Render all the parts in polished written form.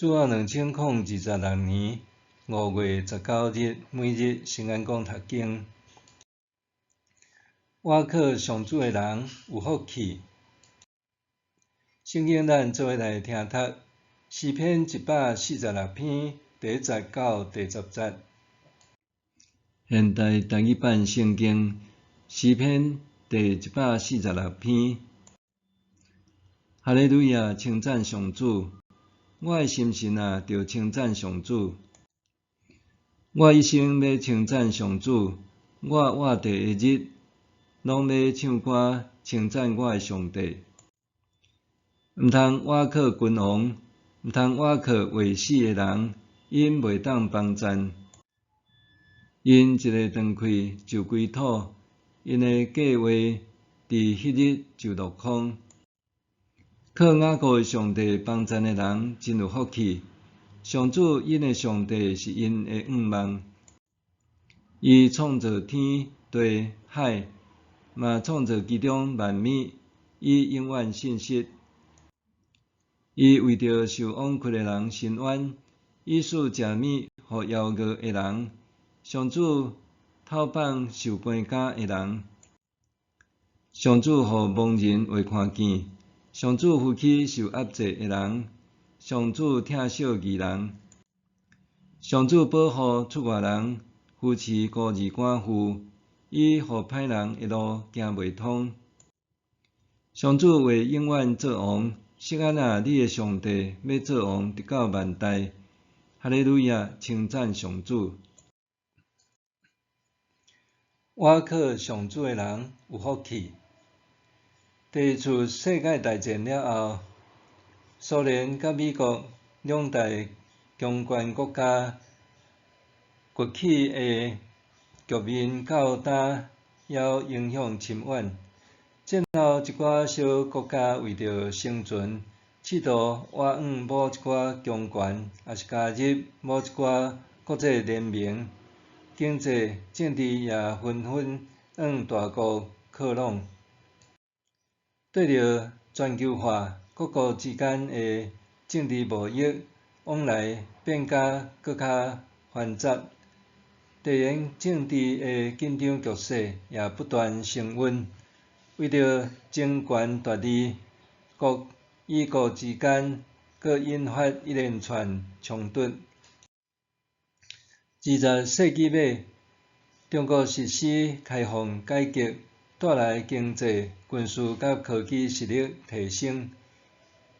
主後2026年5月19日，每日新安講讀經。倚靠上主的人有福氣。聖經咱做伙來聽讀詩篇146篇第一節到第十節。現代台語版聖經詩篇第146篇。哈利路亞，稱讚上主！我的心神啊，著稱讚上主！我一生欲稱讚上主，我活著的日，攏欲唱歌稱讚我的上帝。毋通倚靠君王，毋通倚靠未死的人，𪜶袂當幫贊。𪜶一个斷氣就歸土，𪜶的計劃佇彼日就落空。靠雅各的上帝幫贊的人真有福氣。上主𪜶的上帝是𪜶的向望。伊創造天地海，嘛創造其中萬物，伊永遠信實。伊為著受枉屈的人伸冤，伊賜食物予枵餓的人。上主透放受關監的人。上主予盲人會看見。上主扶起受壓制的人，上主疼惜義人，上主保護出外人，扶持孤兒寡婦，伊予歹人的路行袂通。上主話永遠做王，錫安啊，你的上帝欲做王，直到萬代。哈利路亞，稱讚上主。倚靠上主的人有福氣。第二次世界大戰了後，蘇聯佮美國兩大強權國家崛起的局面，到今猶影響深遠。戰後一寡小國家為著生存，試圖倚向某一寡強權，抑是加入某一寡國際聯盟，經濟、政治也紛紛向大國靠攏。對著全球化，各國之間的政治貿易往來變甲閣較繁雜，地緣政治的緊張局勢也不斷升溫。為著爭權奪利，國與國之間閣引發一連串衝突。20世紀尾，中國實施開放改革，帶來經濟、軍事佮科技實力提升。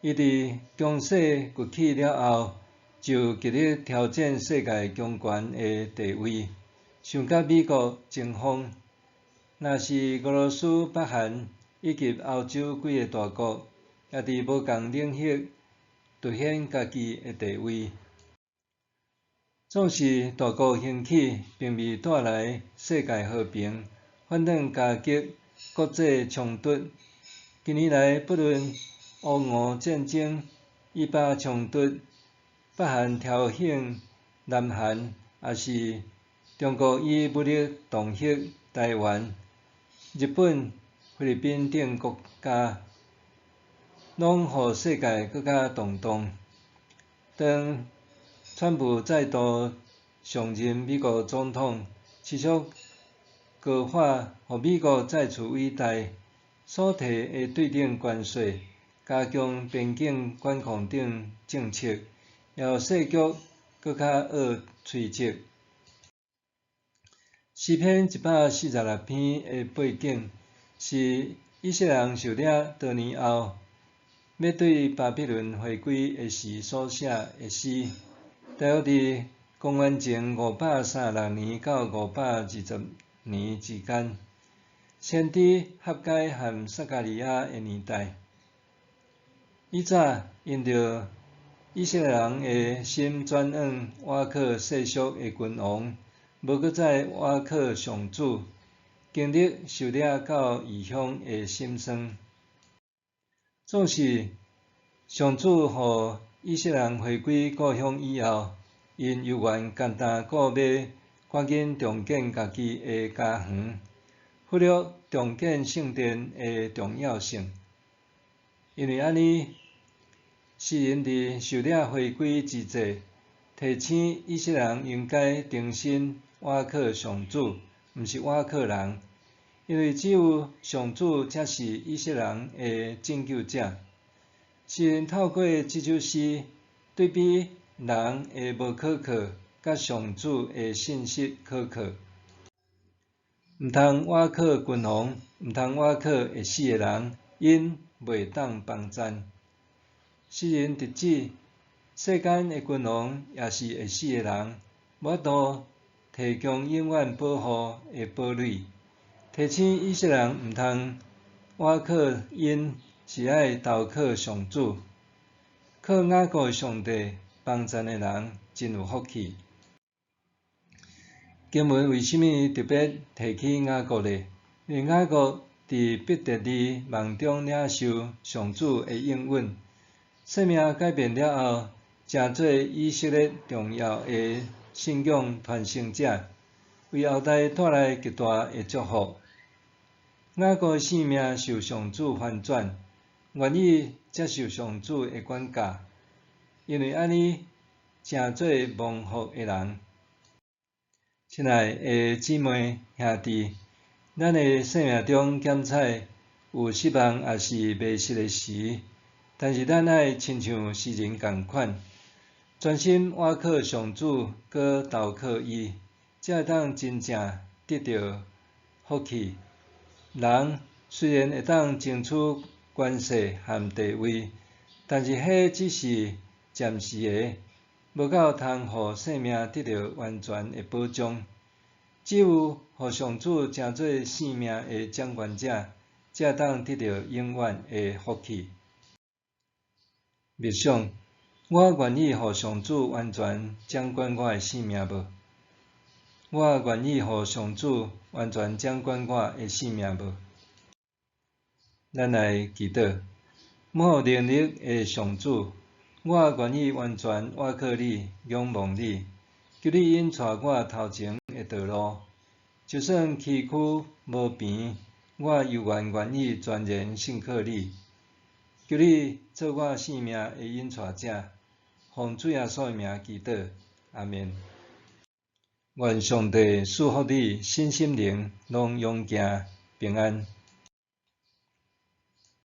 伊佇強勢崛起了後，就極力挑戰世界強權的地位，想佮美國爭鋒。若是俄羅斯、北韓以及歐洲幾个大國，也佇無仝領域凸顯家己的地位。總是大國興起，並未帶來世界和平，反轉加劇國際衝突。近年來，不論烏俄戰爭、以巴衝突、北韓挑釁南韓，抑是中國以武力恫嚇臺灣、日本、菲律賓等國家，攏予世界閣較動盪。當川普再度上任美國總統，持續高喊予美國再次偉大，所提的對等關稅、加強邊境管控等政策，也予世局閣較惡催迫。詩篇146篇的背景是以色列人受掠多年後，欲對巴比倫回歸的時所寫的詩，大約佇公元前536年到520年之間，先知哈該和撒迦利亞的年代。以早因著以色列人的心轉向倚靠世俗的君王，無閣再倚靠上主，經歷受掠到異鄉的心酸。總是上主予以色列人回歸故鄉以後，𪜶猶原艱憚顧欲趕緊重建家己的家園，忽略重建聖殿的重要性。因為按呢，诗人佇受掠回歸之際，提醒以色列人應該重新倚靠上主，毋是倚靠人，因為只有上主才是以色列人的拯救者。詩人透過這首詩，對比人的無可靠，佮上主的信實可靠。毋通倚靠君王，毋通倚靠會死的人，𪜶袂當幫贊。詩人直指世間的君王也是會死的人，無法度提供永遠保護的堡壘。提醒以色列人毋通倚靠𪜶，是愛投靠上主。靠雅各的上帝幫贊的人真有福氣。經文為啥物特別提起雅各呢？因為雅各佇伯特利夢中領受上主的應允，生命改變了後，成做以色列重要的信仰傳承者，為後代帶來極大的祝福。雅各的生命受上主翻轉，願意接受上主的管教，因為按呢成做蒙福的人。親愛的姊妹兄弟，咱的生命中檢採有失望抑是迷失的時，但是咱愛親像詩人仝款，專心倚靠上主，閣投靠伊，才會當真正得著福氣。人雖然會當爭取權勢和地位，但是彼只是暫時的，無夠通予生命得著完全的保障。只有予上主成做生命的掌權者，才會當得著永遠的福氣。默想：我願意予上主完全掌管我的生命無？我願意予上主完全掌管我的生命無？咱來祈禱，滿有能力的上主，我願意完全倚靠你，仰望你，求你引帶我頭前的道路。就算崎嶇無平，我猶原願意全然信靠你。求你做我生命的引帶者，奉主耶穌的名祈禱，阿們。願上帝賜福你，身心靈攏勇健平安。